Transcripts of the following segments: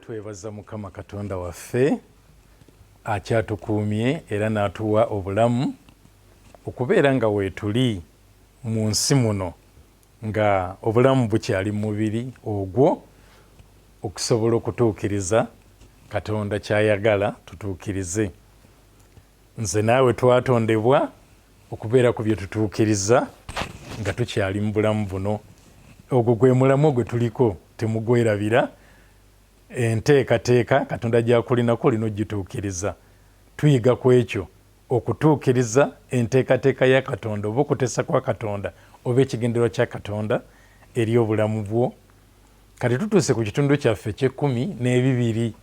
Twebaza Mukama Katonda waffe akyatukuumye era n'atuwa obulamu okubeera nga weetuli mu nsi muno nga obulamu bukyali mu mubiri ogwo okusobola okutuukiriza Katonda ky'ayagala tutuukirize. Nze naawe twatondebwa okubeera ku bye tutuukiriza nga tukyali mu bulamu buno. Ogwo gwe mulamwa gwe tuliko, temugwerabira. Enteekateeka Katonda gy'akulinako olina okugituukiriza. Tuyiga ku ekyo, okutuukiriza enteekateeka ya Katonda oba okuteesa kwa Katonda oba ekigendererwa kya Katonda eri obulamu bwo. Kati tutuuse ku kitundu kyaffe eky'ekkumi n'ebibiri.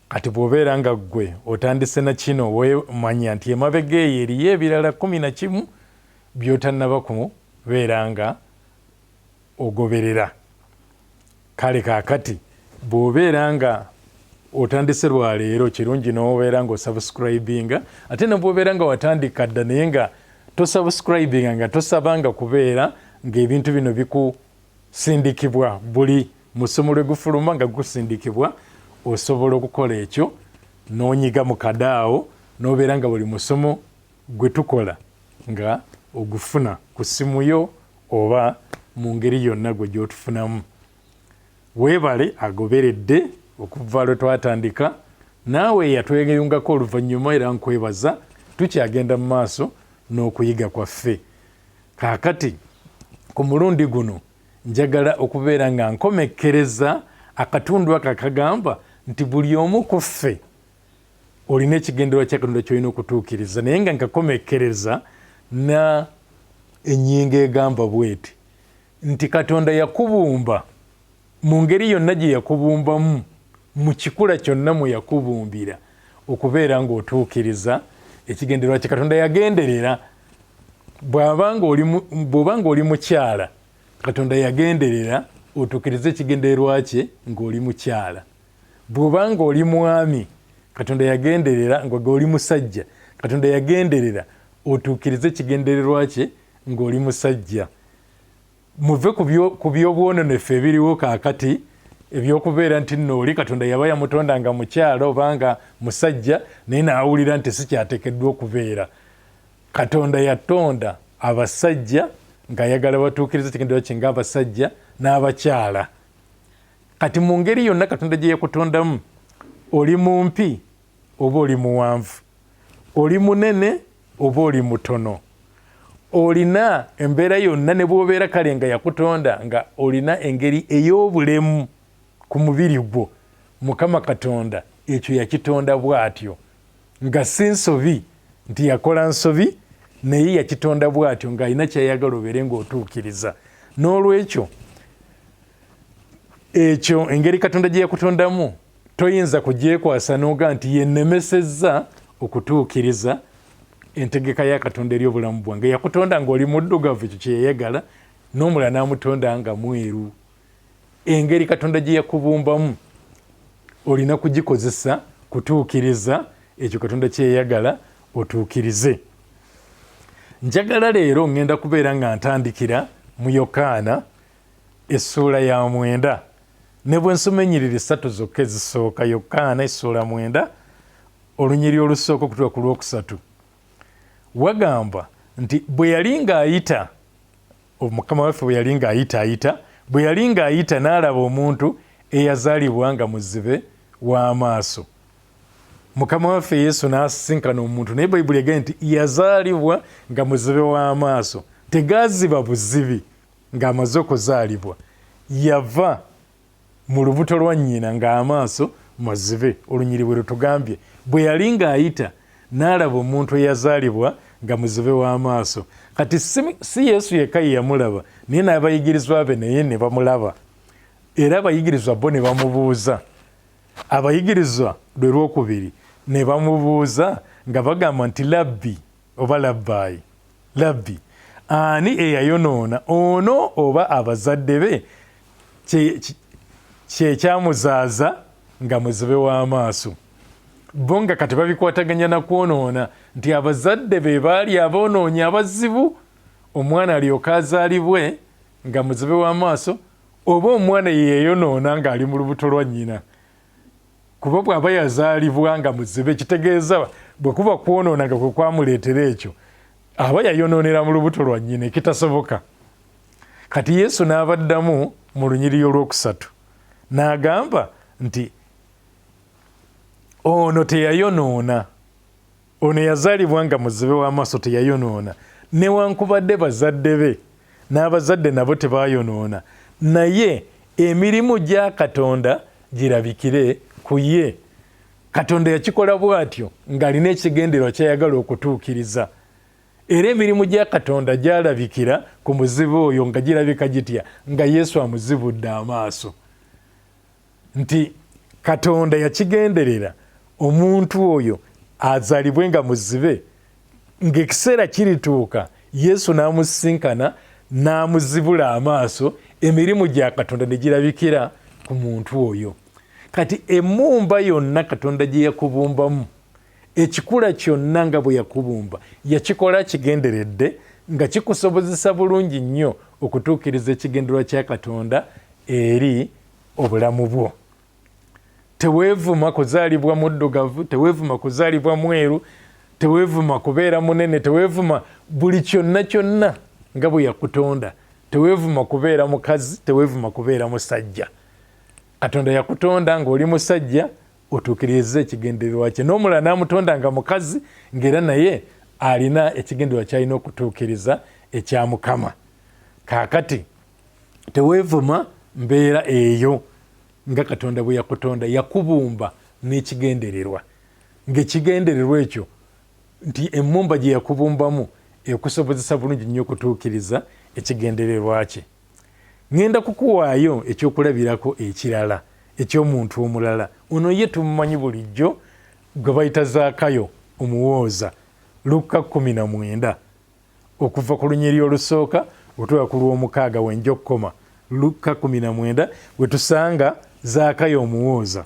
Kati bw'obeera nga ggwe otandise na kino, manya nti emabega eyo eriyo ebirala 11 by'otannaba kubeera nga ogoberera. Kale kaakati bw'obeera nga otandise lwa leero, kirungi n'obeera nga osubscribinga, ate ne bw'obeera nga watandika dda naye nga tosubscribinga, nga tosabanga kubeera ng'ebintu bino bikusindikibwa buli musomo lwe gufuluma nga gusindikibwa, osobola okukola ekyo n'onyiga mu kadaawo n'obeera nga buli musomo gwe tukola nga ogufuna ku ssimu yo oba mu ngeri yonna gwe gy'otufunamu. Weebale agoberedde okuva lwe twatandika, naawe eyatweyungako oluvannyuma era nkwebaza, tukyagenda mu maaso n'okuyiga kwaffe. Kaakati ku mulundi guno njagala okubeera nga nkomekkereza akatundu ako akagamba nti buli omu ku ffe olina ekigendererwa kya Katonda ky'olina okutuukiriza, naye nga nkakomekkereza na ennyingo egamba bweti nti Katonda yakubumba mu ngeri yonna gye yakubumbamu, mu kikula kyonna mwe yakubumbira okubeera ng'otuukiriza ekigendererwa kye Katonda yagenderera. Bw'oba ng'oli mukyala, Katonda yagenderera otuukirize ekigendererwa kye ng'oli mukyala. Bw'oba ng'oli mwami, Katonda yagenderera nga oli musajja, Katonda yagenderera otuukirize ekigendererwa kye ng'oli musajja. Muve ku by'obwononefu ebiriwo kaakati eby'okubeera nti nno oli Katonda yaba yamutonda nga mukyala oba nga musajja, naye n'awulira nti sikyateekeddwa okubeera. Katonda yatonda abasajja ng'ayagala batuukirize ekigendererwa kye ng'abasajja n'abakyala. Kati mu ngeri yonna Katonda gye yakutondamu, oli mumpi oba oli muwanvu, oli munene oba oli mutono, olina embeera yonna ne bw'obeera kale nga yakutonda nga olina engeri ey'obulemu ku mubiri gwo, Mukama Katonda ekyo yakitonda bw'atyo nga si nsobi nti yakola nsobi, naye yakitonda bw'atyo ng'alina ky'ayagala obeere ng'otuukiriza. N'olwekyo ekyo engeri Katonda gye yakutondamu toyinza kugyekwasa n'oga nti yennemesezza okutuukiriza entegeka ya Katonda eri obulamu bwange. Yakutonda ng'oli muddugavu, ekyo kye yayagala, n'omulala n'amutonda nga mweru. Engeri Katonda gye yakubumbamu olina kugikozesa kutuukiriza ekyo Katonda kye yayagala otuukirize. Njagala leero ŋŋenda kubeera nga ntandikira mu Yokaana essuula ya 9, ne bwe nsoma ennyiriri ssatu zokka ezisooka. Yokaana essuula 9, olunyiriri olusooka okutuuka ku lwokusatu, wagamba nti bwe yali ng'ayita, Mukama waffe bwe yali ng'ayita ayita, bwe yali ng'ayita n'alaba omuntu eyazaalibwa nga muzibe w'amaaso. Mukama waffe Yesu n'asisinkana omuntu, naye Bayibuli egambye nti yazaalibwa nga muzibe w'amaaso. Tegaaziba buzibi ng'amaze okuzaalibwa, yava mu lubuto lwa nnyina ng'amaaso mazibe. Olunyiri bwe lutugambye, bwe yali ng'ayita n'alaba omuntu eyazaalibwa nga muzibe w'amaaso. Kati si Yesu yekka ye yamulaba, naye n'abayigirizwa be naye ne bamulaba, era abayigirizwa bo ne bamubuuza. Abayigirizwa lwe lwokubiri ne bamubuuza nga bagamba nti, Labbi oba Labbaayi, Labbi, ani eyayonoona, ono oba abazadde be, kye kyamuzaaza nga muzibe w'amaaso? Bo nga kati babikwataganya na kwonoona, nti abazadde be baali aboonoonyi abazibu, omwana alyoke azaalibwe nga muzibe w'amaaso, oba omwana ye yayonoona ng'ali mu lubuto lwa nnyina. Kuba bw'aba yazaalibwa nga muzibe, kitegeeza bwe kuba kwonoona nga kwe kwamuleetera ekyo, aba yayonoonera mu lubuto lwa nnyina, ekitasoboka. Kati Yesu n'abaddamu mu lunyiriri olwokusatu n'agamba nti ono teyayonoona, ono yazaalibwa nga muzibe w'amaaso teyayonoona, newankubadde bazadde be n'abazadde nabo tebayonoona, naye emirimu gya Katonda girabikire ku ye. Katonda yakikola bw'atyo ng'alina ekigendererwa ky'ayagala okutuukiriza. Era emirimu gya Katonda gyalabikira ku muzibe oyo nga girabika gitya? Nga Yesu amuzibudde amaaso. Nti Katonda yakigenderera omuntu oyo azaalibwe nga muzibe, ng'ekiseera kirituuka Yesu n'amusisinkana n'amuzibula amaaso, emirimu gya Katonda ne girabikira ku muntu oyo. Kati emmumba yonna Katonda gye yakubumbamu, ekikula kyonna nga bwe yakubumba, yakikola kigenderedde nga kikusobozesa bulungi nnyo okutuukiriza ekigendererwa kya Katonda eri obulamu bwo. Teweevuma kuzaalibwa muddugavu, teweevuma kuzaalibwa mweru, teweevuma kubeera munene, teweevuma buli kyonna kyonna nga bwe yakutonda, teweevuma kubeera mukazi, teweevuma kubeera musajja. Katonda yakutonda ng'oli musajja otuukirize ekigendererwa kye, n'omulala n'amutonda nga mukazi ng'era naye alina ekigendererwa ky'alina okutuukiriza ekya Mukama. Kaakati teweevuma mbeera eyo nga Katonda bwe yakutonda, yakubumba n'ekigendererwa, ng'ekigendererwa ekyo nti emmumba gye yakubumbamu ekusobozesa bulungi nnyo okutuukiriza ekigendererwa kye. Ŋŋenda kukuwaayo ekyokulabirako ekirala eky'omuntu omulala. Ono ye tumumanyi bulijjo gwe bayita Zaakayo omuwooza, Lukka 19 okuva ku lunyiriri olusooka okutuuka ku lw'omukaaga we nja okukoma. Lukka 19 we tusanga Zaakayo omuwooza.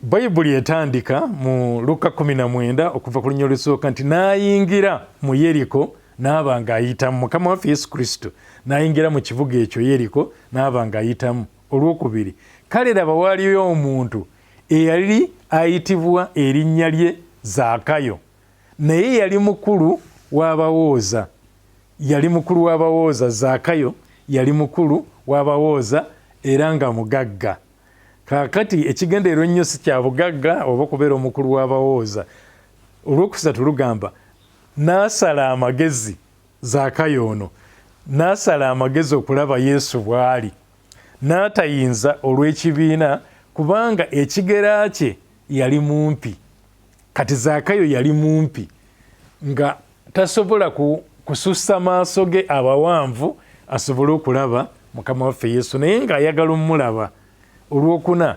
Bayibuli etandika mu Lukka 19 okuva ku lunyiriri olusooka nti n'ayingira mu Yeriko n'aba ng'ayitamu. Mukama waffe Yesu Kristo n'ayingira mu kibuga ekyo Yeriko n'aba ng'ayitamu. Olwokubiri, kale laba waaliyo omuntu eyali ayitibwa erinnya lye Zaakayo, naye yali mukulu w'abawooza. Yali mukulu w'abawooza. Zaakayo yali mukulu w'abawooza era nga mugagga. Kaakati ekigendererwa ennyo si kya bugagga oba okubeera omukulu w'abawooza. Olwokusatu lugamba, n'asala amagezi, Zaakayo ono n'asala amagezi okulaba Yesu bw'ali, n'atayinza olw'ekibiina, kubanga ekigera kye yali mumpi. Kati Zaakayo yali mumpi nga tasobola kusussa maaso ge abawanvu asobole okulaba Mukama waffe Yesu, naye ng'ayagala omulaba. Olwokuna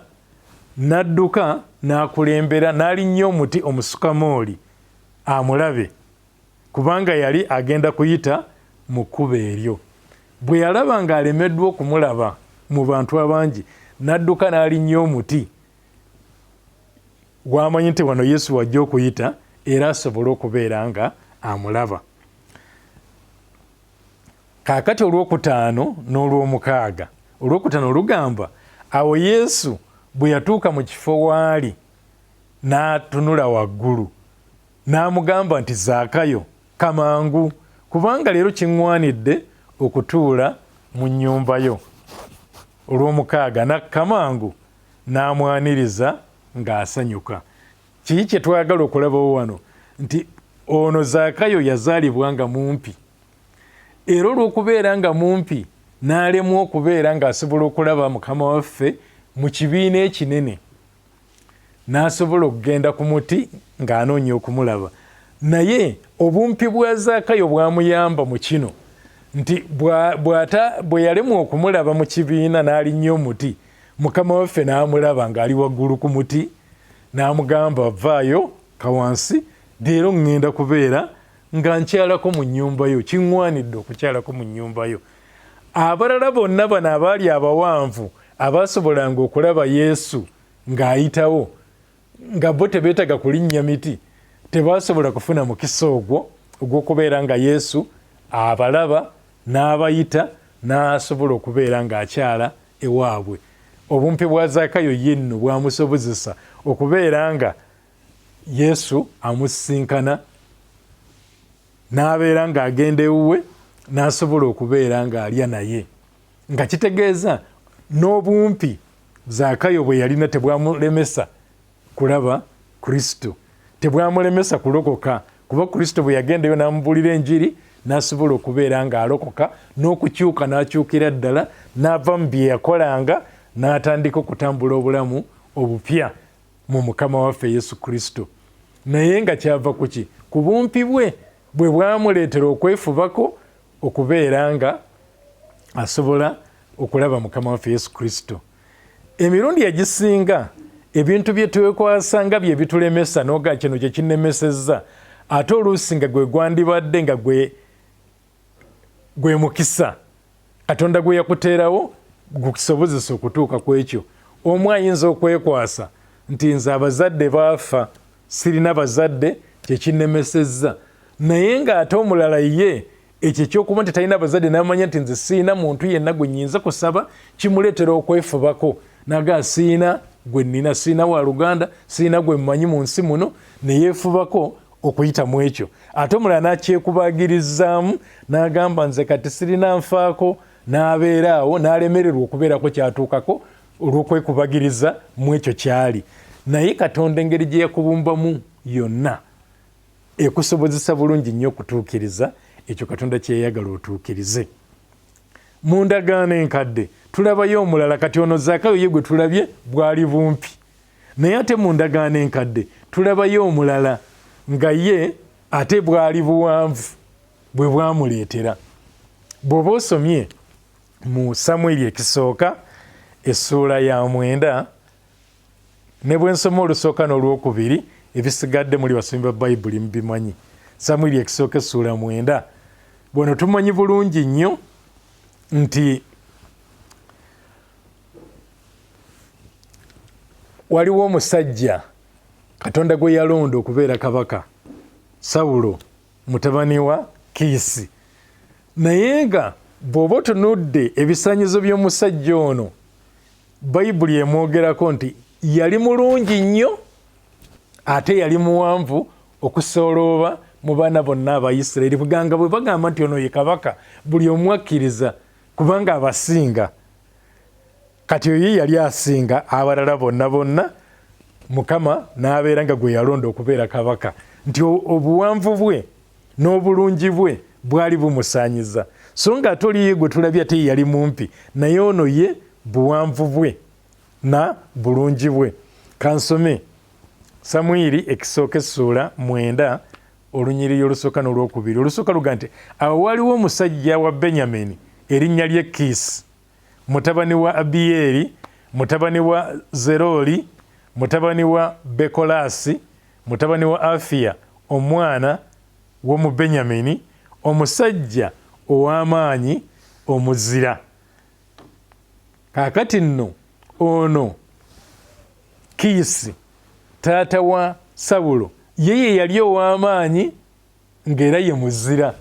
n'adduka n'akulembera n'alinnya omuti omusukamooli amulabe, kubanga yali agenda kuyita mu kkubo eryo. Bwe yalaba ng'alemeddwa okumulaba mu bantu abangi, n'adduka n'alinnya omuti gw'amanyi nti wano Yesu wajja okuyita era asobole okubeera nga amulaba. Kaakati olwokutaano n'olwomukaaga, olwokutaano olugamba, awo Yesu bwe yatuuka mu kifo waali n'atunula waggulu n'amugamba nti, Zaakayo, kka mangu, kubanga leero kiŋŋwanidde okutuula mu nnyumba yo. Olwomukaaga n'akka mangu n'amwaniriza ng'asanyuka. Kiki kye twagala okulabawo wano? Nti ono Zaakayo yazaalibwa nga mumpi, era olw'okubeera nga mumpi n'alemwa okubeera ng'asobola okulaba Mukama waffe mu kibiina ekinene, n'asobola okugenda ku muti ng'anoonya okumulaba. Naye obumpi bwa Zaakayo bwamuyamba mu kino nti bwe yalemwa okumulaba mu kibiina n'alinnya omuti, Mukama waffe n'amulaba ng'ali waggulu ku muti, n'amugamba, vaayo ka wansi, leero ŋŋenda kubeera nga nkyalako mu nnyumba yo, kiŋŋwanidde okukyalako mu nnyumba yo. Abalala bonna bano abaali abawanvu abaasobolanga okulaba Yesu ng'ayitawo, nga bo tebeetaaga kulinnya miti, tebaasobola kufuna mukisa ogwo ogw'okubeera nga Yesu abalaba n'abayita n'asobola okubeera ng'akyala ewaabwe. Obumpi bwa Zaakayo ye nno bwamusobozesa okubeera nga Yesu amusisinkana n'abeera ng'agenda ewuwe n'asobola okubeera ng'alya naye, nga kitegeeza n'obumpi Zaakayo bwe yalina tebwamulemesa kulaba Kristo, tebwamulemesa kulokoka, kuba Kristo bwe yagendayo n'amubuulira enjiri n'asobola okubeera ng'alokoka n'okukyuka n'akyukira ddala n'ava mu bye yakolanga n'atandika okutambula obulamu obupya mu Mukama waffe Yesu Kristo. Naye nga kyava ku ki? Ku bumpi bwe bwe bwamuleetera okwefubako okubeera nga asobola okulaba Mukama waffe Yesu Kristo. Emirundi egisinga ebintu bye twekwasa nga bye bitulemesa noga kino kye kinnemesezza, ate oluusi nga gwe gwandibadde nga gwe mukisa Katonda gwe yakuteerawo gukusobozesa okutuuka ku ekyo. Omu ayinza okwekwasa nti nze abazadde baafa, sirina bazadde, kye kinnemesezza, naye ng'ate omulala ye ekyo ekyokuba nti talina bazadde n'amanya nti nze sirina muntu yenna gwe nnyinza kusaba, kimuleetera okwefubako naga sirina gwe nnina, sirina wa luganda, sirina gwe mmanyi mu nsi muno, ne yeefubako okuyita mu ekyo. Ate omulala n'akyekubagirizaamu n'agamba nze kati sirina nfaako, n'abeera awo n'alemererwa okubeerako ky'atuukako olw'okwekubagiriza mu ekyo ky'ali. Naye Katonda engeri gye yakubumbamu yonna ekusobozesa bulungi nnyo okutuukiriza ekyo Katonda kye yayagala otuukirize. Mu ndagaano enkadde tulabayo omulala, kati ono Zaakayo ye gwe tulabye bwali bumpi, naye ate mu ndagaano enkadde tulabayo omulala nga ye ate bwali buwanvu bwe bwamuleetera. Bw'oba osomye mu Samwiri ekisooka essuula ya 9, ne bwe nsoma olusooka n'olwokubiri, ebisigadde muli basomi ba Bayibuli mubimanyi. Samwiri ekisooka essuula 9, bwano tumanyi bulungi nnyo nti waliwo omusajja Katonda gwe yalonda okubeera kabaka, Sawulo mutabani wa Kiisi. Naye nga bw'oba otunudde ebisaanyizo by'omusajja ono, Bayibuli emwogerako nti yali mulungi nnyo ate yali muwanvu okusoolooba mu baana bonna aba Isirayiri. Kuganga bwe bagamba nti ono ye kabaka, buli omu akkiriza kubanga abasinga. Kati oyo ye yali asinga abalala bonna bonna, Mukama n'abeera nga gwe yalonda okubeera kabaka, nti obuwanvu bwe n'obulungi bwe bwali bumusaanyiza. So nga ate oli ye gwe tulabye ate ye yali mumpi, naye ono ye buwanvu bwe na bulungi bwe. Kansome Samwiri ekisooka essuula 9 olunyiriri olusooka n'olwokubiri. Olusooka luga nti awo waaliwo omusajja wa Benyamini erinnya lye Kiisi, mutabani wa Abiyeeri, mutabani wa Zeroli, mutabani wa Bekolaasi, mutabani wa Afiya, omwana w'omu Benyamini, omusajja ow'amaanyi omuzira. Kaakati nno ono Kiisi taata wa Sawulo ye ye yali ow'amaanyi ng'era ye muzira,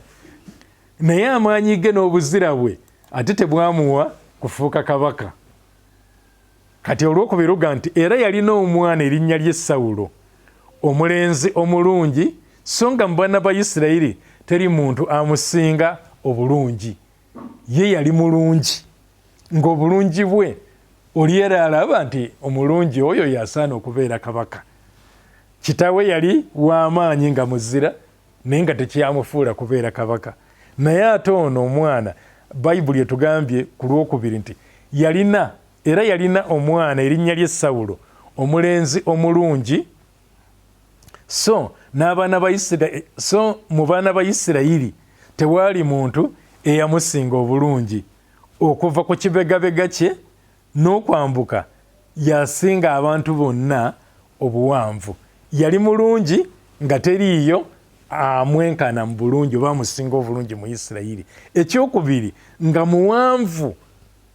naye amaanyi ge n'obuzira bwe ate tebwamuwa kufuuka kabaka. Kati olwokubiri luga nti era yalina omwana erinnya lye Sawulo, omulenzi omulungi, so nga mu baana ba Isirayiri teri muntu amusinga obulungi. Ye yali mulungi, ng'obulungi bwe oli era alaba nti omulungi oyo yasaana okubeera kabaka. Kitaawe yali w'amaanyi nga muzira, naye nga tekyamufuula kubeera kabaka. Naye ate ono omwana, Bayibuli etugambye ku lwokubiri nti yalina, era yalina omwana erinnya lye Sawulo, omulenzi omulungi, so n'abaana ba Isira-, so mu baana ba Isirayiri tewaali muntu eyamusinga obulungi, okuva ku kibegabega kye n'okwambuka yasinga abantu bonna obuwanvu. Yali mulungi nga teriiyo amwenkana mu bulungi oba amusinga obulungi mu Isirayiri. Ekyokubiri, nga muwanvu,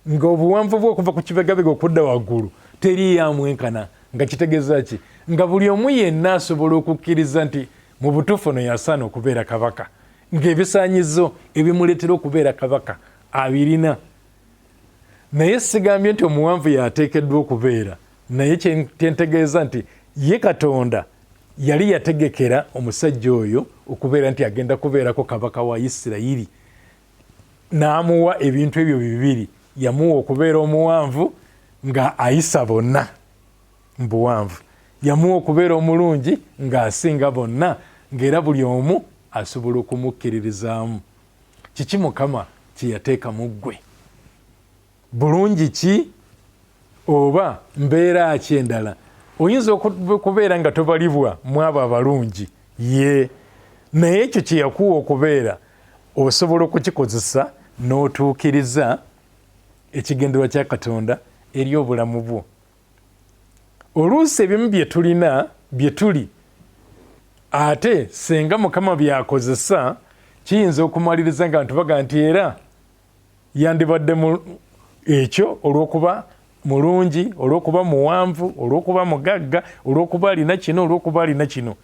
nga obuwanvu bwe okuva ku kibegabega okudda waggulu teriiyo amwenkana. Nga kitegeeza ki? Nga buli omu yenna asobola okukkiriza nti mu butuufu ono yasaana okubeera kabaka, ng'ebisaanyizo ebimuleetera okubeera kabaka abirina. Naye sigambye nti omuwanvu yateekeddwa okubeera, naye kyentegeeza nti ye Katonda yali yategekera omusajja oyo okubeera nti agenda kubeerako kabaka wa Isirayiri, n'amuwa ebintu ebyo bibiri. Yamuwa okubeera omuwanvu nga ayisa bonna mu buwanvu, yamuwa okubeera omulungi ng'asinga bonna, ng'era buli omu asobola okumukkiririzaamu. Kiki Mukama kye yateeka mu ggwe? Bulungi ki oba mbeera ki endala? Oyinza okubeera nga tobalibwa mu abo abalungi, ye naye ekyo kye yakuwa okubeera osobola okukikozesa n'otuukiriza ekigendererwa kya Katonda eri obulamu bwo. Oluusi ebimu bye tulina bye tuli ate singa Mukama by'akozesa kiyinza okumaliriza nga ntubaga nti era yandibadde mu ekyo olw'okuba mulungi, olw'okuba muwanvu, olw'okuba mugagga, olw'okuba alina kino, olw'okuba alina kino.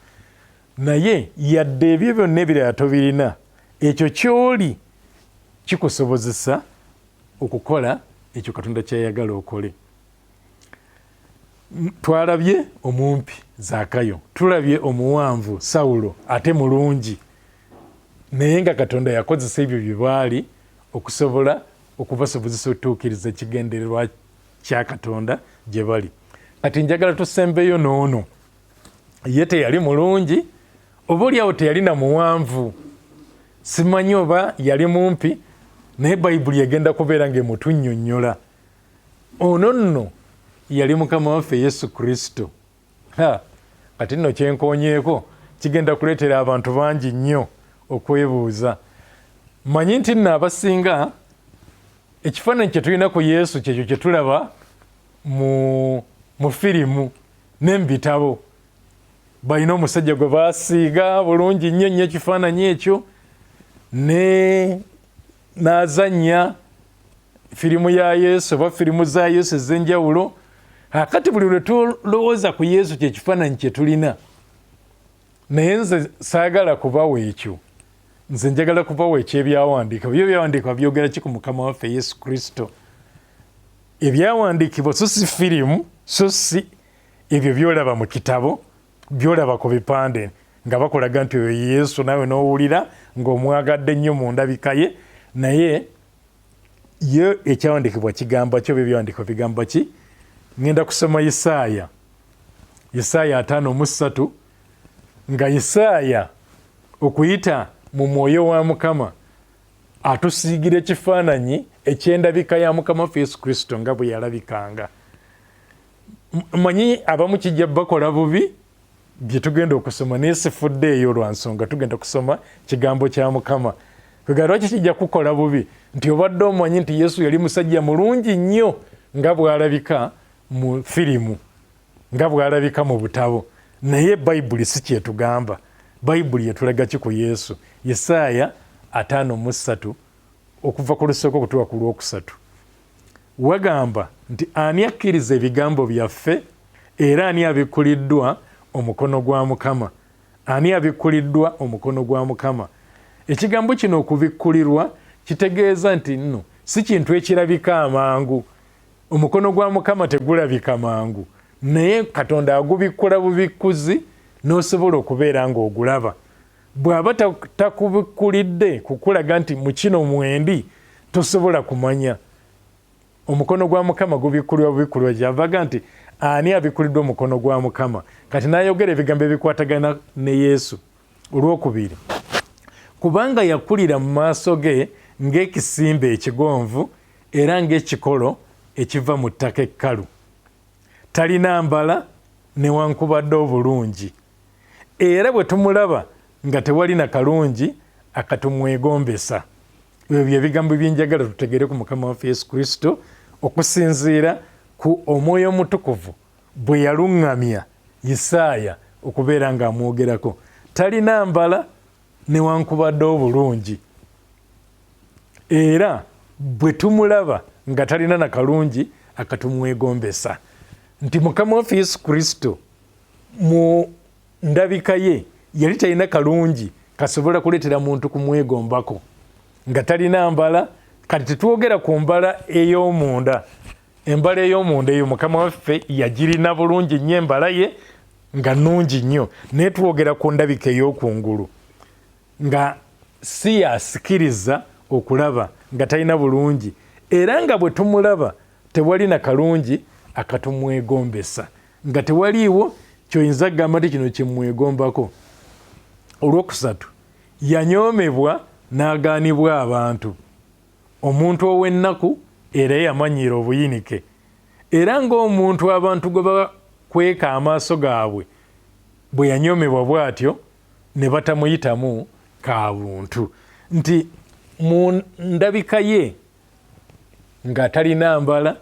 Naye yadde ebyo byonna ebirala tobirina, ekyo ky'oli kikusobozesa okukola ekyo Katonda ky'ayagala okole. Twalabye omumpi Zaakayo, tulabye omuwanvu Sawulo ate mulungi, naye nga Katonda yakozesa ebyo bye baali okusobola okubasobozesa okutuukiriza ekigendererwa kya Katonda gye bali. Kati njagala tusembeyo n'ono. Ye teyali mulungi, oba oliawo teyali na muwanvu, simanyi oba yali mumpi, naye Bayibuli egenda kubeera ng'emutunnyonnyola. Ono nno yali Mukama waffe Yesu Kristo. Kati nno kyenkoonyeeko kigenda kuleetera abantu bangi nnyo okwebuuza. Manyi nti nno abasinga ekifaananyi kye tulina ku Yesu kyekyo kye tulaba mu firimu ne mu bitabo. Balina omusajja gwe baasiiga bulungi nnyo nnyo ekifaananyi ekyo ne n'azannya firimu ya Yesu oba firimu za Yesu ez'enjawulo. Akati buli lwe tulowooza ku Yesu kye kifaananyi kye tulina. Naye nze saagala kubawa ekyo, nze njagala kubawa eky'ebyawandiikibwa. Byo ebyawandiikibwa byogera ki ku Mukama waffe Yesu Kristo? Ebyawandiikibwa so si firimu, so si ebyo by'olaba mu kitabo, by'olaba ku bipande nga bakulaga nti oyo Yesu, naawe n'owulira ng'omwagadde nnyo mu ndabika ye. Naye ye ekyawandiikibwa kigamba ki, oba ebyawandiikibwa bigamba ki? Ŋŋenda kusoma Isaaya, Isaaya 53, nga Isaaya okuyita mu mwoyo wa Mukama atusiigira ekifaananyi eky'endabika ya Mukama waffe Yesu Kristo nga bwe yalabikanga. Manyi abamu kijja bakola bubi bye tugenda okusoma, naye sifuddeeyo lwa nsonga tugenda kusoma kigambo kya Mukama. Kwegamba lwaki kijja kukola bubi nti obadde omanyi nti Yesu yali musajja mulungi nnyo nga bw'alabika mu firimu, nga bw'alabika mu butabo, naye Bayibuli si kyetugamba. Bayibuli etulaga ki ku Yesu? Isaaya 53 okuva ku lusooka okutuuka ku lwokusatu wagamba nti ani akkiriza ebigambo byaffe, era ani abikkuliddwa omukono gwa Mukama? Ani abikkuliddwa omukono gwa Mukama? Ekigambo kino okubikkulirwa kitegeeza nti nno si kintu ekirabika amangu. Omukono gwa Mukama tegulabika mangu, naye Katonda agubikkula bubikkuzi n'osobola okubeera ng'ogulaba. Bw'aba takubikkulidde kukulaga nti mu kino mwendi, tosobola kumanya. Omukono gwa Mukama gubikkulirwa bubikkulirwa, kyavaga nti ani abikkuliddwa omukono gwa Mukama. Kati n'ayogera ebigambo ebikwatagana ne Yesu. Olwokubiri, kubanga yakulira mu maaso ge ng'ekisimbe ekigonvu era ng'ekikolo ekiva mu ttaka ekkalu. Talina mbala newankubadde obulungi, era bwe tumulaba nga tewali na kalungi akatumwegombesa. Ebyo bye bigambo bye njagala tutegeere ku Mukama waffe Yesu Kristo okusinziira ku Omwoyo Omutukuvu bwe yaluŋŋamya Isaaya okubeera ng'amwogerako. Talina mbala newankubadde obulungi, era bwe tumulaba nga talina na kalungi akatumwegombesa. Nti Mukama waffe Yesu Kristo mu ndabika ye yali talina kalungi kasobola kuleetera muntu kumwegombako, nga talina mbala. Kati tetwogera ku mbala ey'omunda. Embala ey'omunda eyo Mukama waffe yagirina bulungi nnyo, embala ye nga nnungi nnyo, naye twogera ku ndabika ey'okungulu nga si yasikiriza okulaba, nga talina bulungi, era nga bwe tumulaba tewali na kalungi akatumwegombesa, nga tewaliiwo kyoyinza kugamba nti kino kyemwegombako. Olwokusatu, yanyoomebwa n'agaanibwa abantu, omuntu ow'ennaku era eyamanyiira obuyinike, era ng'omuntu abantu gwe bakweka amaaso gaabwe, bwe yanyoomebwa bw'atyo ne batamuyitamu ka buntu. Nti mu ndabika ye nga talina mbala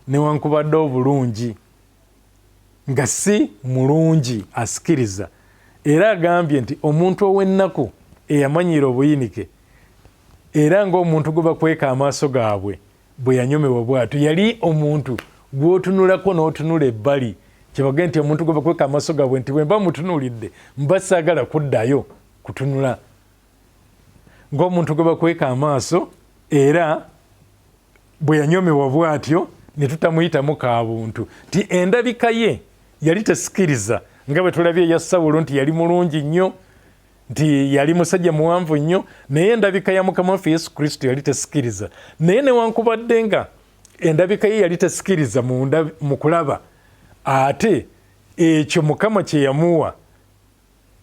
newankubadde obulungi, nga si mulungi asikiriza, era agambye nti omuntu ow'ennaku eyamanyiira obuyinike, era ng'omuntu gwe bakweka amaaso gaabwe, bwe yanyomebwa bw'atyo, yali omuntu gw'otunulako n'otunula ebbali. Kyebage nti omuntu gwe bakweka amaaso gaabwe, nti bwe mba mutunuulidde mba saagala kuddayo kutunula, ng'omuntu gwe bakweka amaaso, era bwe yanyomebwa bw'atyo ne tutamuyitamu ka buntu. Nti endabika ye yali tesikiriza, nga bwe tulabye eya Sawulo nti yali mulungi nnyo, nti yali musajja muwanvu nnyo, naye endabika ya Mukama waffe Yesu Kristo yali tesikiriza. Naye newankubadde nga endabika ye yali tesikiriza mu kulaba, ate ekyo Mukama kye yamuwa,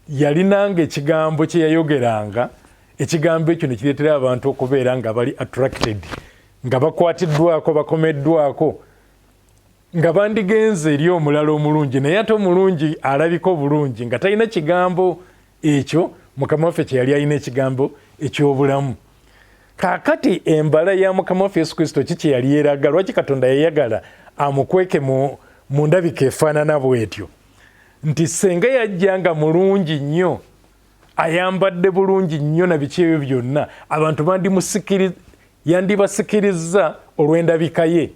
yalinanga ekigambo kye yayogeranga, ekigambo ekyo ne kireetera abantu okubeera nga bali attracted, nga bakwatiddwako, bakomeddwako, nga bandigenze eri omulala omulungi, naye ate omulungi alabika obulungi nga talina kigambo ekyo Mukama waffe kye yali alina, ekigambo eky'obulamu. Kaakati embala ya Mukama waffe Yesu Kristo ki kye yali eraga? Lwaki Katonda yayagala amukweke mu ndabika efaanana bw'etyo? Nti senga yajja nga mulungi nnyo, ayambadde bulungi nnyo na biki ebyo byonna, abantu yandibasikirizza olw'endabika ye.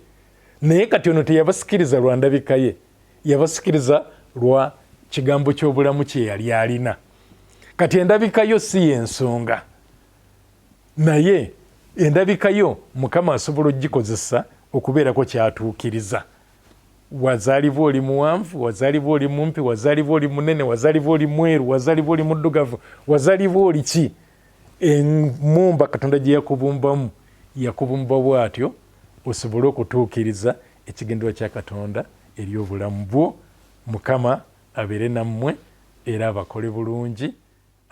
Naye kati ono teyabasikiriza lwa ndabika ye, yabasikiriza lwa kigambo ky'obulamu kye yali alina. Kati endabika yo si y'ensonga, naye endabika yo Mukama asobola okugikozesa okubeerako ky'atuukiriza. Wazaalibwa oli muwanvu, wazaalibwa oli mumpi, wazaalibwa oli munene, wazaalibwa oli mweru, wazaalibwa oli muddugavu, wazaalibwa oli ki, emmumba Katonda gye yakubumbamu, yakubumba bw'atyo osobole okutuukiriza ekigendererwa kya Katonda eri obulamu bwo. Mukama abeere nammwe era abakole bulungi.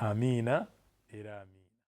Amiina era amiina.